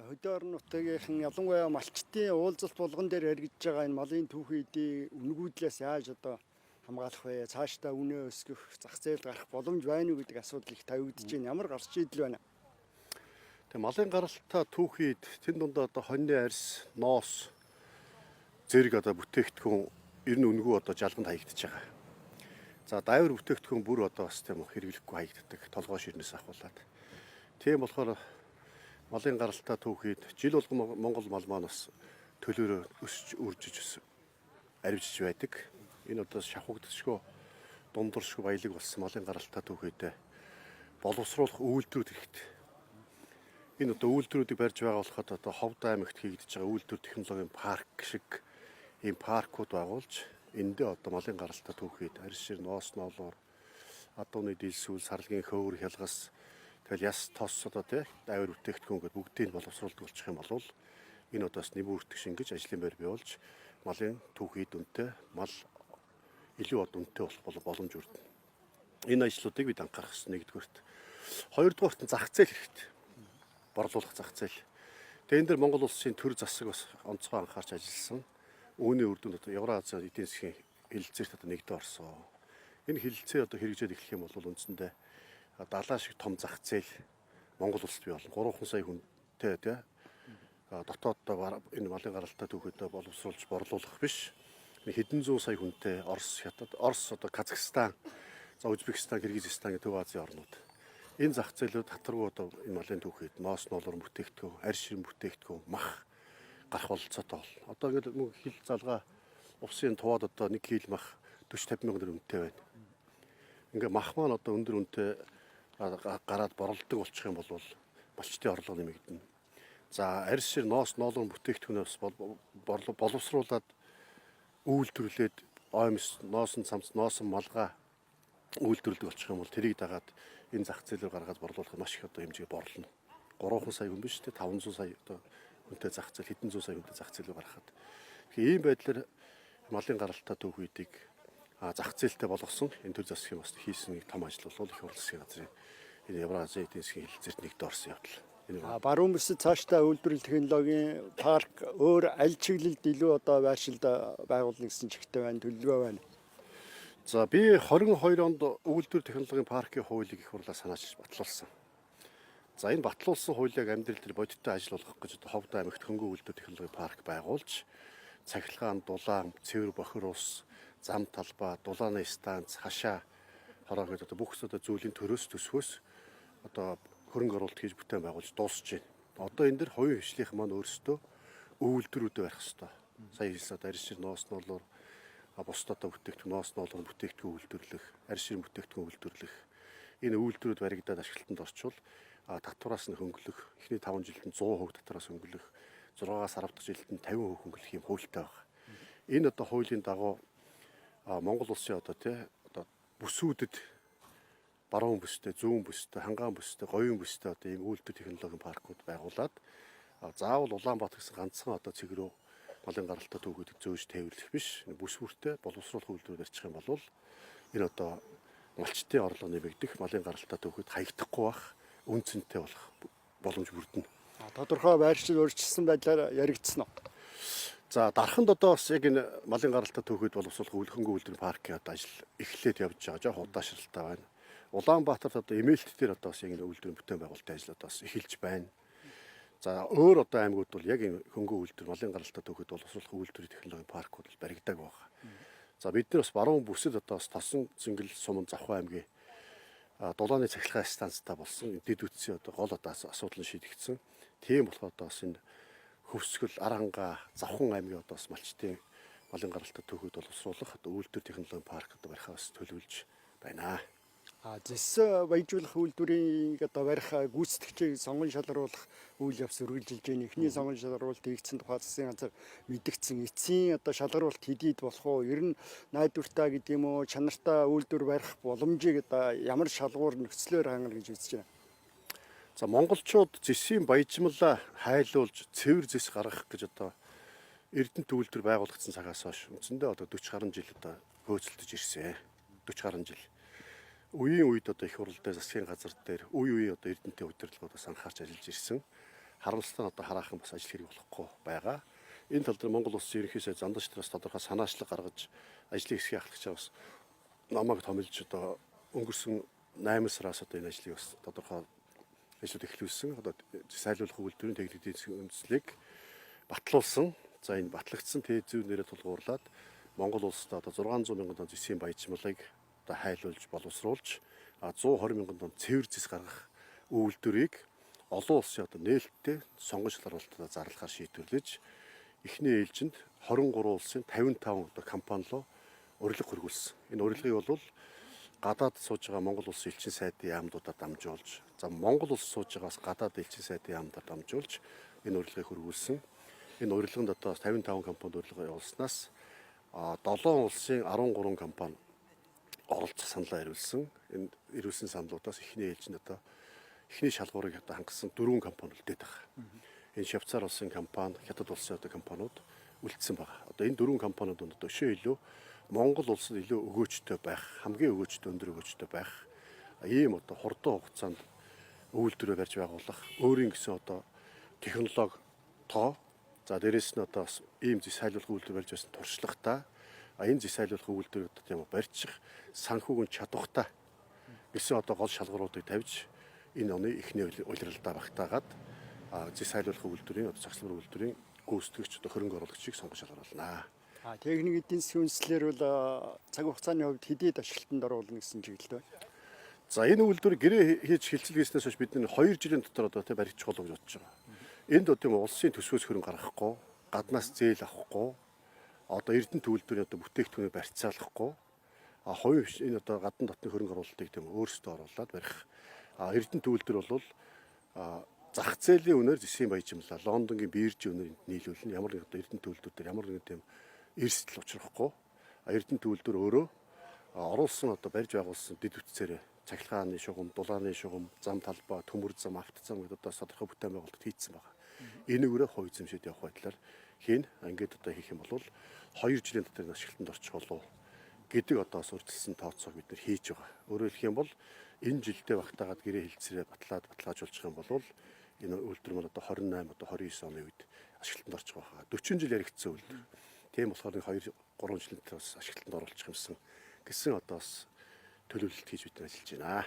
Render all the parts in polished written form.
Хөдөө орон нутгийнхан, ялангуяа малчдын уулзалт болгон дээр яригдж байгаа энэ малын түүхий эдийн үнгүүдлээс яаж одоо хамгаалах вэ? Цаашдаа үнэ өсгөх, зах зээлд гарах боломж байна уу гэдэг асуудал их тавигдж байна. Ямар гарч шийдэл байна? Тэгээ малын гаралтай түүхий эд тэн дундаа одоо хоньны арьс, ноос зэрэг одоо бүтээгдэхүүн ер нь үнэгүй одоо жалганд хаягдж байгаа. За, дайвар бүтээгдэхүүн бүр одоо бас тийм хэрэглэхгүй хаягддаг, толгой ширнээс ахуулаад. Тийм болохоор малын гаралтай түүхий эд жил болгон Монгол мал маань бас төлөөрөө өсч үржиж бас аривжиж байдаг. Энэ одоо шавхагдшгүй, дундуршгүй баялаг болсон малын гаралтай түүхий эдээ боловсруулах үйлдвэрүүд хэрэгтэй. Энэ одоо үйлдвэрүүдийг барьж байгаа болоход одоо Ховд аймагт хийгдэж байгаа үйлдвэр технологийн парк шиг ийм паркууд байгуулж, эндээ одоо малын гаралтай түүхий эд, арьс шир, ноос ноолуур, адууны дэлсүүл, сарлагын хөөр, хялгас, тэгэл яс тос одоо тий дайвар бүтээгдэхүүн гэдээ бүгдийг боловсруулдаг болчих юм бол энэ одоо бас нэмэн үртэг шингэж, ажлын байр бий болж, малын түүхий эд үнэтэй, мал илүү од үнэтэй болох боломж үрдэнэ. Энэ ажлуудыг бид анхаарах хэрэгтэй нэгдүгээрт. Хоёрдугаарт нь зах зээл хэрэгтэй. Борлуулах зах зээл. Тэгээ энэ дэр Монгол улсын төр засаг бас онцгой анхаарч ажилласан. Үүний үр дүнд одоо Евразийн эдийн засгийн хэлэлцээрт одоо нэгдээ орсон. Энэ хэлэлцээ одоо хэрэгжээд эхлэх юм бол үндсэндээ далаа шиг том зах зээл Монгол улсад бий болно. 3 сая хүнтэй тий дотооддоо энэ малын гаралтай түүхийдээ боловсруулж борлуулах биш. Хэдэн зуун сая хүнтэй Орос, Хятад, Орос, одоо Казахстан, за Узбекистан, Киргизстан гэх Төв Азийн орнууд. Энэ зах зээлүүд татваргүй одоо энэ малын түүхийд ноос ноолоор бүтээгдэхүүн, арь ширэн бүтээгдэхүүн, мах гарах бололцоотой болно. Одоо ингээд мөн хил залгаа увсын туваад одоо 1 кг мах 40 50 мянган төгрөг үнэтэй байна. Ингээ мах маань одоо өндөр үнэтэй гараад борлолдог болчих юм бол малчдын орлого нэмэгдэнэ. За, арь шир, ноос ноолоор бүтээгдэхүүнээ бас боловсруулад үйлдвэрлээд оймс, ноосон цамц, ноосон малгай үйлдвэрлэдэг болчих юм бол тэрийг дагаад энэ зах зээл рүү гаргаад борлуулах маш их одоо хэмжээ борлоно. 3 сая хүн биш үү? 500 сая одоо хүнтэй зах зээл, хэдэн зуун сая хүнтэй зах зээл рүү гаргахад. Тэгэхээр ийм байдлаар малын гаралтай түүхийдийг зах зээлтэй болгосон энэ төр засгийн бас хийсэн нэг том ажил бол их хурл засгийн газрын энэ Евразийн эдийн засгийн хэлэлцээрт нэгдээ орсон явдал. Баруун бүсэд цаашдаа үйлдвэрлэл технологийн парк өөр аль чиглэлд илүү одоо байршилд байгуулна гэсэн чигтээ байна, төлөвлөгөө байна? За, би 22 онд үйлдвэр технологийн паркийн хуулийг их хурлаар санаачилж батлуулсан. За, энэ батлуулсан хуулийг амьдрал дээр бодиттой ажил болгох гэж одоо Ховд аймагт хөнгөн үйлдвэр технологийн парк байгуулж, цахилгаан, дулаан, цэвэр бохир ус, зам талбай, дулааны станц, хашаа хороо гэдэг одоо бүх одоо зүйлийн төрөөс төсвөөс одоо хөрөнгө оруулалт хийж бүтээн байгуулж дуусч байна. Одоо энэ дэр хувийн хвшлийнхэн маань өөрсдөө үйлдвэрүүдээ барих ёстой. Сая хэлсэн одоо арьс шир, ноос ноолоор, бусд одоо бүтээгдэхүүн, ноос ноолоор бүтээгдэхүүн үйлдвэрлэх, арьс ширэн бүтээгдэхүүн үйлдвэрлэх энэ үйлдвэрүүд баригдаад ашиглалтанд орчвол татвараас нь хөнгөлөх, эхний 5 жилд нь 100% татвараас хөнгөлөх, 6-аас 10 дахь жилд нь 50% хөнгөлөх юм хуультай байна. Энэ одоо хуулийн дагуу Монгол улсын одоо тий одоо бүсүүдэд баруун бүстэй, зүүн бүстэй, хангаан бүстэй, говийн бүстэй одоо ийм үйлдвэр технологийн паркууд байгуулад заавал Улаанбаатар гэсэн ганцхан одоо цэг рүү малын гаралтай түүхүүдийг зөөж тээвэрлэх биш. Бүс бүртээ боловсруулах үйлдвэрүүд барьчих юм бол энэ одоо малчдын орлого нэмэгдэх, малын гаралтай түүхүүд хаягдахгүй байх, үн цэнтэй болох боломж бүрдэнэ. Тодорхой байршил өөрчилсөн байдлаар яригдсан уу? За, дарханд одоо бас яг энэ малын гаралтай түүхүүд боловсруулах хөнгөн үйлдвэрийн паркийн одоо ажил эхлээд явж байгаа. Жохо удаашралтай байна. Улаанбаатарт одоо эмээлт дээр одоо бас яг энэ үйлдвэрийн бүтээн байгуулалтын ажил одоо бас эхэлж байна. За, өөр одоо аймагуд бол яг энэ хөнгөн үйлдвэр, малын гаралтай түүхэд боловсруулах үйлдвэрийн технологийн паркууд бол баригдааг байна. За, бид нар бас баруун бүсэд одоо бас Тосон Зингэл суман Завхан аймгийн дулааны цахилгаан станцтай болсон дэд үтсийн одоо гол одоо асуудал нь шийдэгдсэн. Тийм болохоор одоо бас энэ Хөвсгөл, Аранга, Завхан аймгийн одоо бас малчдын малын гаралтай түүхэд боловсруулах одоо үйлдвэр технологийн парк одоо барихаа бас төлөвлөж байна. Зэс баяжуулах үйлдвэрийн одоо барих гүйцэтгэгчийг сонгон шалгаруулах үйл явц үргэлжилж байна. Эхний сонгон шалгаруулалт хийгдсэн тухай засгийн газар мэдэгдсэн. Эцсийн одоо шалгаруулалт хэдийд болох уу? Ер нь найдвартай гэдэг юм уу, чанартай үйлдвэр барих боломжийг одоо ямар шалгуур нөхцлөөр хангана гэж үзэж байна? За, монголчууд зэсийн баяжмалаа хайлуулж цэвэр зэс гаргах гэж одоо Эрдэнэт үйлдвэр байгуулагдсан цагаас хойш үндсэндээ одоо 40 гаруй жил одоо хөөцөлдөж ирсэн. 40 гаруй жил. Үеийн үед одоо их хуралтай засгийн газар дээр үе үеийн одоо Эрдэнэтийн удирдлагуудаас анхаарч ажиллаж ирсэн. Харамсалтай нь одоо хараахан бас ажил хэрэг болохгүй байгаа. Энэ тал дээр Монгол Улсын ерөнхий сайд Зандан шатраас тодорхой санаачлаг гаргаж ажлын хэсгийн ахлагчаа бас намайг томилж одоо өнгөрсөн 8 сараас одоо энэ ажлыг бас тодорхой ажлууд эхлүүлсэн. Одоо зэс хайлуулах үйлдвэрийн техник эдийн засгийн үндслийг батлуулсан. За энэ батлагдсан тээ зүйн нэрээ тулгуурлаад Монгол улсад одоо 600 мянган тонн зэсийн баяжмалыг одоо хайлуулж боловсруулж 120 мянган тонн цэвэр зэс гаргах үйлдвэрийг олон улсын одоо нээлттэй сонгон шалгаруулалтад зарлахаар шийдвэрлэж эхний ээлжинд 23 улсын 55 одоо компани руу урилга хөргүүлсэн. Энэ урилгыг бол гадаад сууж байгаа Монгол улсын элчин сайдын яамдуудаар дамжуулж, за Монгол улс сууж байгаас гадаад элчин сайдын яамдаар дамжуулж энэ урилгыг хөргүүлсэн. Энэ урилганд одоо 55 компанид урилга явуулснаас 7 улсын 13 компани оролцох саналаа ирүүлсэн. Энэ ирүүлсэн саналуудаас эхний ээлжинд одоо эхний шалгуурыг одоо хангасан 4 компани үлдээд байгаа. Энэ Швейцар улсын компани, Хятад улсын одоо компаниуд үлдсэн байгаа. Одоо энэ 4 компаниуд донд өшөө илүү Монгол улсад илүү өгөөжтэй байх, хамгийн өгөөжтэй, өндөр өгөөжтэй байх ийм одоо хурдан хугацаанд үйлдвэрээ барьж байгуулах, өөрийн гэсэн одоо технологи тоо, за дээрэс нь одоо бас ийм зэс хайлуулах үйлдвэр барьж байсан туршлагатай, энэ зэс хайлуулах үйлдвэрийг одоо тийм барьчих санхүүгийн чадвартай гэсэн одоо гол шалгууруудыг тавьж энэ оны эхний улиралдаа багтаагаад зэс хайлуулах үйлдвэрийн одоо цогцлбор үйлдвэрийн гүйцэтгэгч одоо хөрөнгө оруулагчийг сонгож шалгаруулна. Техник эдийн засгийн үндслээр бол цаг хугацааны хувьд хэдийд ашиглалтанд оруулна гэсэн чиглэл байна. За энэ үйлдвэр гэрээ хийж хилцэл хийснээс хойш бид нэ 2 жилийн дотор одоо тэ баригдчих болов гэж бодож байгаа. Энд одоо тийм улсын төсвөөс хөрөнгө гаргахгүй, гаднаас зээл авахгүй, одоо Эрдэнэт үйлдвэрийн одоо бүтээгдэхүүнийг барьцаалахгүй, хувийн энэ одоо гадна дотны хөрөнгө оруулалтыг тийм өөрсдөө оруулаад барих. Эрдэнэт үйлдвэр бол зах зээлийн үнээр зэсийн баяжмлаа Лондонгийн биржийн үнээр энд нийлүүлнэ. Ямар нэг одоо Эрдэнэт үйлдвэр дээр ямар нэгэн тийм эрсдэл учрахгүй. Эрдэнэт үйлдвэр өөрөө оруулсан одоо барьж байгуулсан дэд бүтцээрээ цахилгааны шугам, дулааны шугам, зам талбай, төмөр зам, авто зам гэдэг одоо тодорхой бүтээн байгуулалт хийцэн байгаа. Энийгээрээ хувь эзэмшээд явах байдлаар хийн. Ингээд одоо хийх юм бол 2 жилийн дотор энэ ашиглалтанд орчих болов гэдэг одоо сурталсан тооцоог бид нар хийж байгаа. Өөрөөр хэлэх юм бол энэ жилдээ багтаагаад гэрээ хилцээрээ батлаад баталгаажуулчих юм бол энэ үйлдвэр маань одоо 28 одоо 29 оны үед ашиглалтанд орчих байхаа. 40 жил яригдсан үйлдвэр. Тийм болохоор нэг 2 3 жилийн дотор бас ашиглалтанд оруулчих юмсан гэсэн одоо бас төлөвлөлт хийж бид нар ажиллаж байна.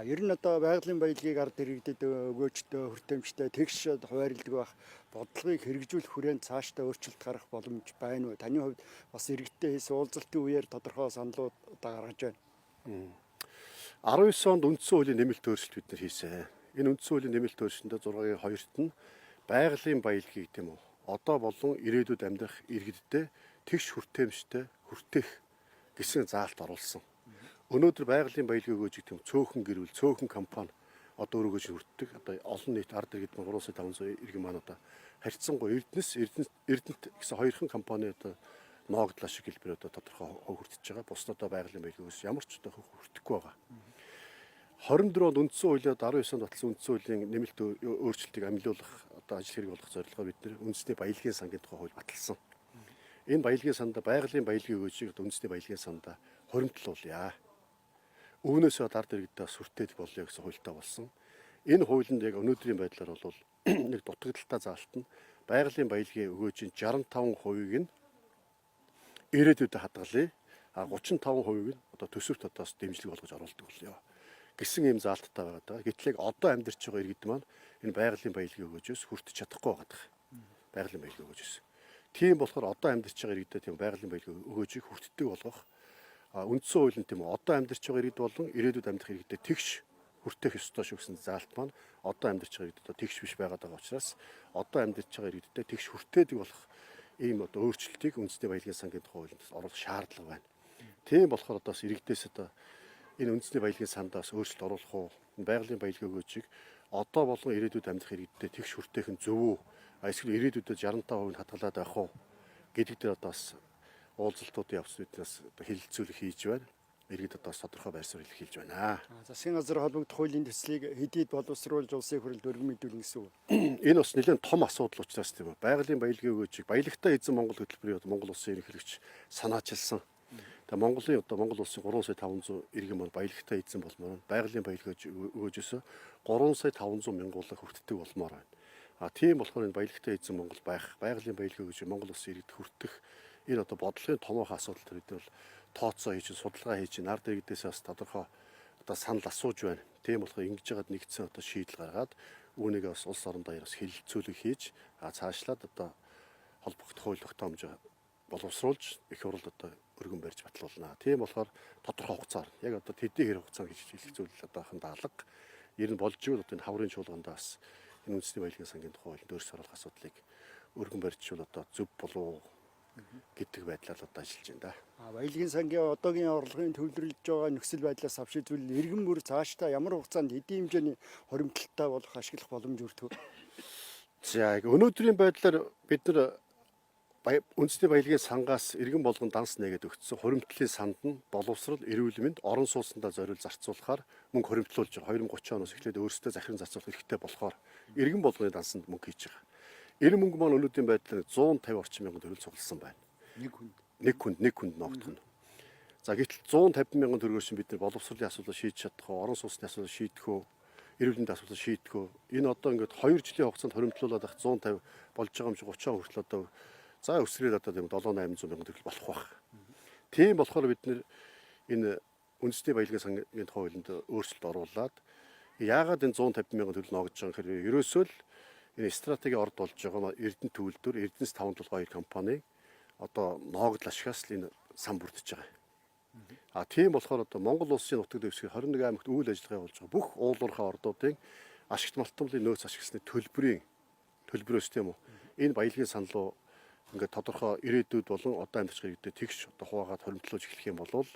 Ер нь одоо байгалийн баялагийг ард иргэдэд өгөөжтэй, хүртээмжтэй, тэгш хуваарлдаг байх бодлогыг хэрэгжүүлэх хүрээнд цаашдаа өөрчлөлт гарах боломж байна уу? Таны хувьд бас иргэдтэй хийсэн уулзалтын үеэр тодорхой саналууд одоо гаргаж байна. 19 онд үндсэн хуулийн нэмэлт өөрчлөлт бид нар хийсэн. Энэ үндсэн хуулийн нэмэлт өөрчлөлтөндөө 6-гийн 2-т нь байгалийн баялагийг тийм үү одоо болон ирээдүйд амьдрах иргэдтэй тэгш хүртээмжтэй хүртээх гэсэн заалт оруулсан. Өнөөдөр байгалийн баялагийг өгөөж тийм цөөхөн гэр бүл, цөөхөн компани одоо өргөж хүртдэг. Одоо олон нийт ард иргэд маань 3 сая 500 иргэн маань одоо харьцангуй Эрдэнэс, Эрдэнэт гэсэн хоёрхан компани одоо ноогдлаа шиг хэлбэр одоо тодорхой хувь хүртэж байгаа. Бусд одоо байгалийн баялагийг ямар ч одоо хүртэхгүй байгаа. 24 онд үндсэн хуулиад 19 онд баталсан үндсэн хуулийн нэмэлт өөрчлөлтийг амилуулах одоо ажил хэрэг болгох зорилгоор бид нэр үндэсний баялагын сангийн тухай хууль баталсан. Энэ баялагын санда байгалийн баялагын өгөөжийг одоо үндэсний баялагын санда хоримтлуулъя. Үүнээсээ ард иргэдээ сүртэд болъё гэсэн хуультай болсон. Энэ хуулинд яг өнөөдрийн байдлаар бол нэг дутагдaltaй заалт нь байгалийн баялагын өгөөжийн 65%-ийг нь ирээдүйдээ хадгалъя. 35%-ийг нь одоо төсөвт одоос дэмжлэг болгож оруулдаг болъё гэсэн ийм заалттай байгаа даа. Гэтэл яг одоо амьдарч байгаа иргэд маань энэ байгалийн баялагын өгөөжөөс хүртэж чадахгүй байгаа даа. Байгалийн баялагын өгөөжөөс. Тийм болохоор одоо амьдарч байгаа иргэдэд тийм байгалийн баялагын өгөөжийг хүртдэг болгох үндсэн хууль нь тийм одоо амьдарч байгаа иргэд болон ирээдүйд амьдрах иргэдэд тэгш хүртэх ёстой шүү гэсэн заалт маань одоо амьдарч байгаа иргэдэд тэгш биш байгаад байгаа учраас одоо амьдарч байгаа иргэдэд тэгш хүртээдэг болох ийм одоо өөрчлөлтийг үндэсний баялагын сангийн тухай хуулинд оруулах шаардлага байна. Тийм болохоор одоо бас иргэдээс одоо энэ үндэсний баялагын сандаас өөрчлөлт оруулах уу? Энэ байгалийн баялагын өгөөжийг одоо болон ирээдүйд амьдрах иргэдэд тэгш хүртээх нь зөв үү? Эсвэл ирээдүйдээ 65% нь хадгалаад байх уу гэдэг дээр одоо бас уулзалтуудын явц биднээс одоо хэлэлцүүлэх хийж байна. Иргэд одоо бас тодорхой байр суурь илэрхийлж байна. Засгийн газар холбогдох хуулийн төслийг хэдийд боловсруулж улсын хурлд өргөн мэдүүлнэ гэсэн үг. Энэ бас нэлээд том асуудал учраас тийм үү. Байгалийн баялагын өгөөжийг баялагтай эзэн Монгол хөтөлбөрийн одоо Монгол улсын ерөнхийлөгч санаачилсан. Тэгээ Монголын одоо Монгол улсын 3 сая 500 иргэн маань баялагтай эзэн болмоор байна. Байгалийн баялаг өгөөжөөс 3 сая 500 мянгуулах хүртдэг болмоор байна. А тийм болохоор энэ баялагтай эзэн Монгол байх, байгалийн баялаг гэж Монгол улсын иргэд хүртэх энэ одоо бодлогын томоохон асуудал төр бид бол тооцоо хийж, судалгаа хийж, нард иргэдээс бас тодорхой одоо санал асууж байна. Тийм болохоор ингэж яагаад нэгдсэн одоо шийдэл гаргаад үүнийг бас улс орон даяар бас хэлэлцүүлэг хийж, а цаашлаад одоо холбогдох хууль тогтоомж боловсруулж их хурлд одоо өргөн барьж батлуулна. Тийм болохоор тодорхой хугацаар яг одоо тэдний хэрэг хугацаа гэж хэлэх зүйл одоохон даалга. Ер нь болж ивэл одоо энэ хаврын чуулгандаа бас энэ үндэсний баялагын сангийн тухай хуулинд өөрчлөлт оруулах асуудлыг өргөн барьжвал одоо зөв болов гэдэг байдлаар одоо ажиллаж байна да. Баялагын сангийн одоогийн орлогын төвлөрлөж байгаа нөхцөл байдлаас авшиг зүйл иргэн бүр цаашдаа ямар хугацаанд хэдийн хэмжээний хоримтлалтай болох ашиглах боломж өртөв. За өнөөдрийн байдлаар бид нар үндэсний баялагын сангаас иргэн болгон данс нэгээд өгсөн хуримтлалын санд нь боловсрол, эрүүл мэнд, орон сууцндаа зориул зарцуулахаар мөнгө хуримтлуулж байгаа. 2030 оноос эхлээд өөрсдөө захиран зарцуулах эрхтэй болохоор иргэн болгоны дансанд мөнгө хийж байгаа. Энэ мөнгө маань өнөөдрийн байдлаар 150 орчим мянган төгрөг цугласан байна. Нэг хүнд. Нэг хүнд ногдоно. За гэтэл 150 мянган төгрөгөөр чинь бид нар боловсролын асуудлыг шийдэж чадах уу, орон сууцны асуудлыг шийдэх үү, эрүүл мэндийн асуудлыг шийдэх үү? Энэ одоо ингээд 2 жилийн хугацаанд хуримтлуулад ах 150 болж байгаа юм шиг 30 он хүртэл одоо за өсрээд одоо тийм 7 800 мянган төгрөг болох байх. Тийм болохоор бид нэр энэ үндэсний баялагын сангийн тухай хуулинд өөрчлөлт оруулаад яагаад энэ 150 мянган төгрөг ногдож байгаа гэхээр ерөөсөө л энэ стратегийн орд болж байгаа Эрдэнэ төвлөрдөр Эрдэнэс 572 компани одоо ноогдол ашигаас л энэ сан бүрдэж байгаа. А тийм болохоор одоо Монгол улсын нутаг дэвсгэр 21 аймагт үйл ажиллагаа явуулж байгаа бүх уулуурхай ордуудын ашигт малтамлын нөөц ашигласны төлбөрийн төлбөрөөс тийм үү энэ баялагын сан руу ингээд тодорхой ирээдүйд болон одоо амьдарч байгаа иргэдэд тэгш одоо хуваагаад хоримтлуулж эхлэх юм бол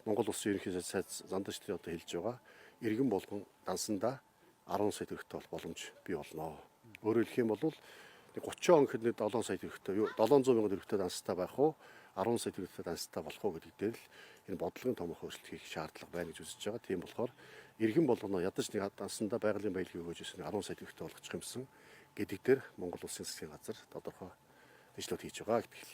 Монгол улсын ерөнхий сайд Зандан ширтэн одоо хэлж байгаа иргэн болгон дансандаа 10 сая төгрөгтэй бол боломж бий болно. Өөрөөр хэлэх юм бол 30 он гэхэд 7 сая төгрөгтэй 700 мянган төгрөгтэй данстай байх уу 10 сая төгрөгтэй данстай болох уу гэдэг дээр л энэ бодлогын томоохон өөрчлөлт хийх шаардлага байна гэж үзэж байгаа. Тийм болохоор иргэн болгоно ядаж нэг дансандаа байгалийн баялагийг өгөөж ирсэн 10 сая төгрөгтэй болгочих юмсан гэдэг дээр Монгол улсын засгийн газар тодорхой ажлууд хийж байгаа гэдэг.